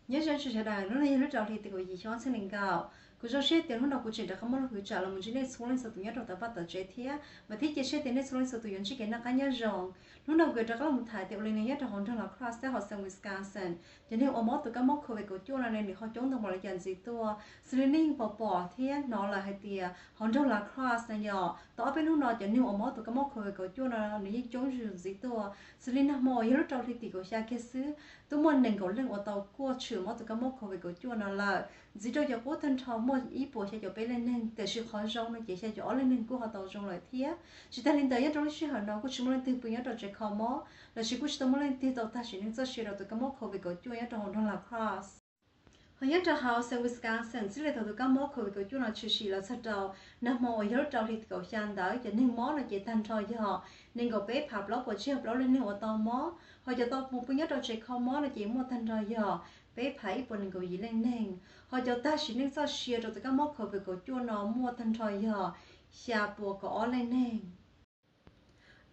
Nyob zoo tsoom sawv daws, hnub no yog lub rau hli tim kaum yim xyoo ob txhiab nees nkaum. Kuv zoo siab tias hnub no kuv tseem rov qab muaj lub hwv tsam los mus ntsib nej txhua leej txhua tus nyob rau tom pab tom tsev thiab, vam thiab cia siab tias nej txhua leej txhua tus yuav ntsib kev noj qab nyob zoo. Hnub no kuv yuav rov qab los mus tham tias ua li no nyob rau hauv nroog La Crosse teb hauv xeev Wisconsin, cov neeg uas mob tus kab mob covid kaum cuaj no ne nws ho coob ntau npaum li cas ntxiv tuaj. Xws li nej yeej pom pom thiab hnov lawm hais tias hauv nroog La Crosse no yog tau ob peb hnub no cov neeg uas mob tus kab mob covid kaum cuaj no nws yeej coob zuj zus ntxiv tuaj. Xws li nag hmo uas yog lub rau hli tim kaum xya kiag xwb, twb muaj nees nkaum leej uas tau kuaj tshwm mob tus kab mob covid kaum cuaj no lawm. Ntxiv rau cov qub tag nrho muaj ib puas xya caum peb leej neeg, tiam sis qhov zoo no ces xya caum ob leej neeg kuj ho tau zoo lawm thiab. Tsis tas li ntawd nyob rau lub sij hawm no kuj tsis muaj leej twg pw nyob rau tsev kho mob, lossis kuj tsis tau muaj leej twg tau tag sim neej txoj sia rau tus kab mob covid kaum cuaj nyob rau hauv nroog La Crosse. Ho nyob rau hauv xeev Wisconsin txij li thaum tus kab mob covid kaum cuaj no tshwm sim los txog rau nag hmo uas yog lub rau hli tim kaum xya ntawd, cov neeg mob no ces tag nrho yog nees nkaum peb phav plaub puas tsib caug plaub leej neeg uas tau mob. Ho cov tau mus pw nyob rau tsev kho mob no ces muaj tag nrho yog peb phav ib puas nees nkaum yim leej neeg. Ho cov tag sim neej txoj sia rau tus kab mob covid kaum cuaj no muaj tag nrho yog xya puas kaum ob leej neeg.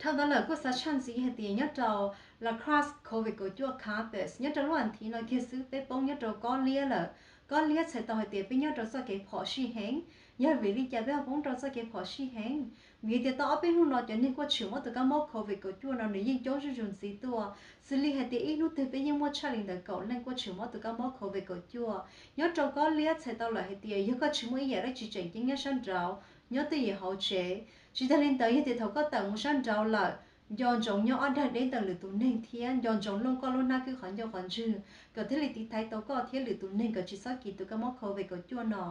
Dhau ntawd lawm kuj xav tshaj ntxiv hais tias nyob rau La Crosse covid kaum cuaj campus nyob rau lub as thiv no kiag xwb peb poob nyob rau kob liab lawm. Kob liab txhais tau hais tias peb nyob rau txoj kev phom sij heev. Yog vim li cas peb ho poob rau txoj kev phom sij heev? Vim tias tau ob peb hnub no cov neeg kuaj tshwm mob tus kab mob covid kaum cuaj no nws yeej coob zuj zus ntxiv tuaj. Xws li hais tias ib hnub twg peb yeej muaj tshaj li ntawd kaum leej kuaj tshwm mob tus kab mob covid kaum cuaj. Nyob rau kob liab txhais tau lawm hais tias yog koj tsis muaj ib yam dab tsi tseem ceeb nyob sab nraud, nyob twj ywm hauv tsev. Tsis tas li ntawd yog tias thaum koj tawm mus sab nraud lawm, nco ntsoov nyob ob dag deb ntawm lwm tus neeg thiab nco ntsoov looj koj lub hnab kwb qhov ncauj qhov ntswg kom thiaj li tiv thaiv tau koj thiab lwm tus neeg kom tsis txhob kis tus kab mob covid kaum cuaj no.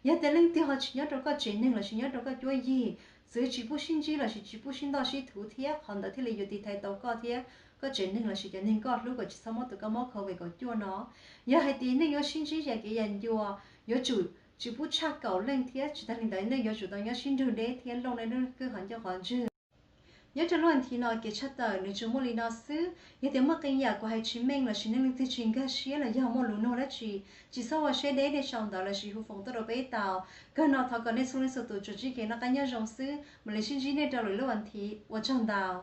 Yog tias leej twg ho tsis nyob rau koj tsev neeg lossis nyob rau koj cuab yig, txwv tsis pub sib ntsib lossis tsis pub sib ntoj sib thuv thiab qhov ntawd thiaj li yuav tiv thaiv tau koj thiab koj tsev neeg lossis cov neeg koj hlub kom tsis txhob mob tus kab mob covid kaum cuaj no. Yog hais tias nej yuav sib ntsib yam kev yam ncua, yuav tsum tsis pub tshaj kaum leej thiab tsis tas li ntawd nej yuav tsum tau nyob sib nrug deb thiab looj nej lub kwb qhov ncauj qhov ntswg. Nyob rau lub as thiv no kev tshaj tawm nws tsuas muaj li no xwb. Yog tias muaj qee yam kuv hais tsis meej lossis nej leej twg tsis nkag siab los yog muaj lus nug dab tsi, tsis txhob ua siab deb nej sau ntawv lossis hu foos tuaj rau peb tau. Kawg no thov kom nej txhua leej txhua tus tsuas ntsib kev noj qab nyob zoo xwb, mam li sib ntsib nej rau lwm lub as thiv, ua tsaug ntau.